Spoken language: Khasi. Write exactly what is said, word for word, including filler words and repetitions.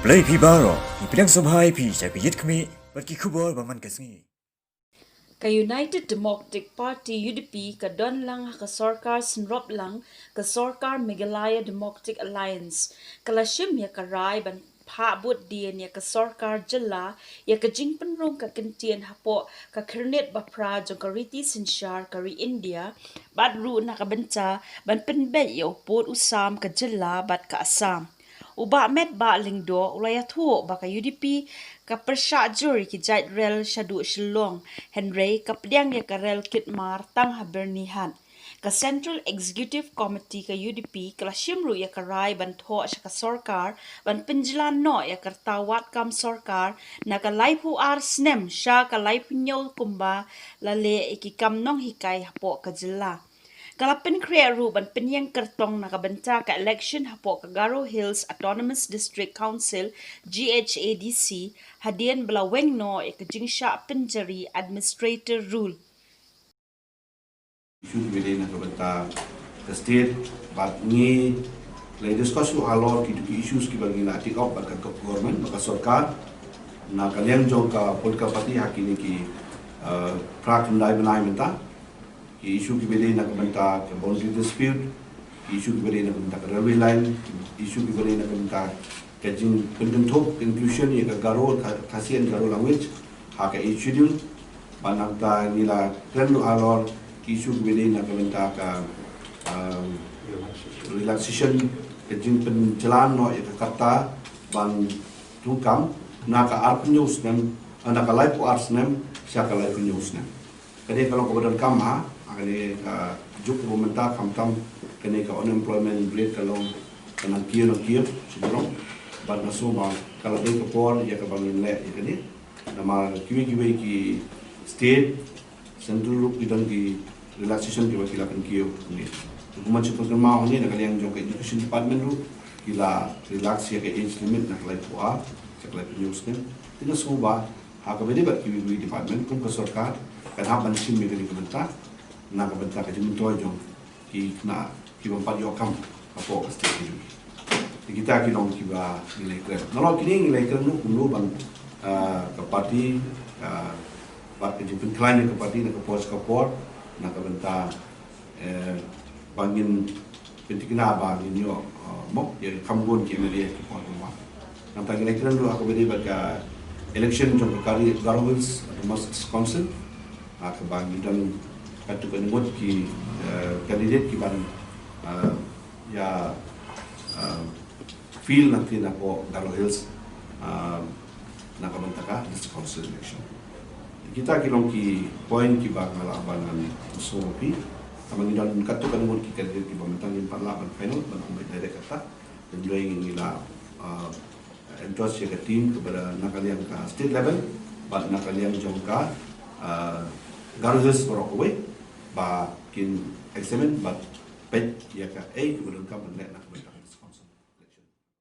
Khublei phi baroh, ngi pdiang sngewbha ïa phi sha ka Ïit Khmih bad ki khubor ba man ka sngi. Ka United Democratic Party, U D P, ka don lang ha ka sorkar synrop lang, ka sorkar Meghalaya Democratic Alliance, ka la shim ïa ka rai ban phah bud dien ïa ka sorkar jylla ïa ka jingpynrung ka kyntien hapoh ka khyrnit ba phra jong ka riti synshar ka ri India, bad ruh na ka bynta ban pynbeit ïa u pud u sam ka jylla bad ka Assam. U Bah Metbah Lyngdoh u la ïathuh ba ka U D P ka pyrshah jur ïa ki jait rel shaduh Shillong, hynrei ka pdiang ïa ka rel kit mar tang ha Byrnihat. Ka Central Executive Committee ka U D P ka la shim ruh ïa ka rai ban thoh sha ka sorkar ban pynjlan noh ïa ka rta wad kam sorkar na ka laiphew ar snem sha ka laiphew hynñiew kumba la leh ïa ki kam nonghikai hapoh ka jylla. Ka la pynkhreh ruh ban pynïeng kyrtong na ka bynta ka election hapoh ka Garo Hills Autonomous District Council, G H A D C, hadien ba la weng noh ïa ka jingshah pynjari Administrator Rule. Issue kiba dei na ka bynta ka state, bad ngi la discuss halor kito ki issues kiba ngi la take up bad ka government, bad ka sorkar, na ka liang jong ka political party ha kine ki, uh, phra khyndai bnai mynta. Ki issue kiba dei na ka bynta ka boundary dispute, ki issue kiba dei na ka bynta ka railway line, ki issue kiba dei na ka bynta ka jingpynkynthup, inclusion ïa ka Garo, ka Khasi and Garo language ha ka Eighth Schedule. Bad nangta ngi la kren ruh halor ki issue kiba dei na ka bynta ka, um, relaxation, ka jingpynjlan noh ïa ka rta ban thungkam na ka arphew hynñiew snem, na ka laiphew ar snem sha ka laiphew hynñiew snem. Kane ka long kaba donkam ha, ha kane ka juk kaba mynta, khamtam kane ka unemployment rate ka long ka nang kiew nang kiew shajrong. Bad nga sngew ba ka la dei ka por ïa kaba ngin leh ïa kane. Namar kiwei kiwei ki state, central ruh ki don ki relaxation kiba ki la pynkiew hangne. Kumba shu pynkynmaw hangne, na ka liang jong ka education department ruh ki la relax ïa ka age limit na ka laiphew ar sha ka laiphew hynñiew snem. Te nga sngew ba ha kaba ïadei bad kiwei kiwei department kum ka sorkar, kan hap ban shim ïa kane ka bynta na ka bynta ka jingmyntoi jong ki khynnah kiba ym pat ïoh kam hapoh ka state ka jong ngi. Te kita ki long kiba ngi la kren. Nalor kine ngi la kren ruh kumno ban, ah, ka party, ah, bad ka jingpynkhlaiñ ka party na ka por sha ka por, na ka bynta, eh, ba ngin pynthikna ba ngin ïoh, uh, mo, ïa ki kham bun ki M L A ki por ba wan. Nangta ngi la kren ruh ha kaba ïadei bad ka election jong ka Garo Hills Autonomous Council, ha kaba ngi don katto katne ngut ki, uh, candidate ki ban, uh, ïa, uh, field na ka, na ka Garo Hills, uh, na ka bynta ka District Council election. Kita ki long ki point kiba nga lah ban ngan sngewbha phi. Tangba ngi don katto katne ngut ki candidate kiba mynta ngim pat lah ban final, ban ong beit direct kata. Hynrei ngi la, uh, endorse ïa ka team kaba na ka liang ka state level bad na ka liang jong ka, uh, Garo Hills baroh kawei, ba kin examine bad peit ïa kaei kaba donkam ban leh na ka bynta.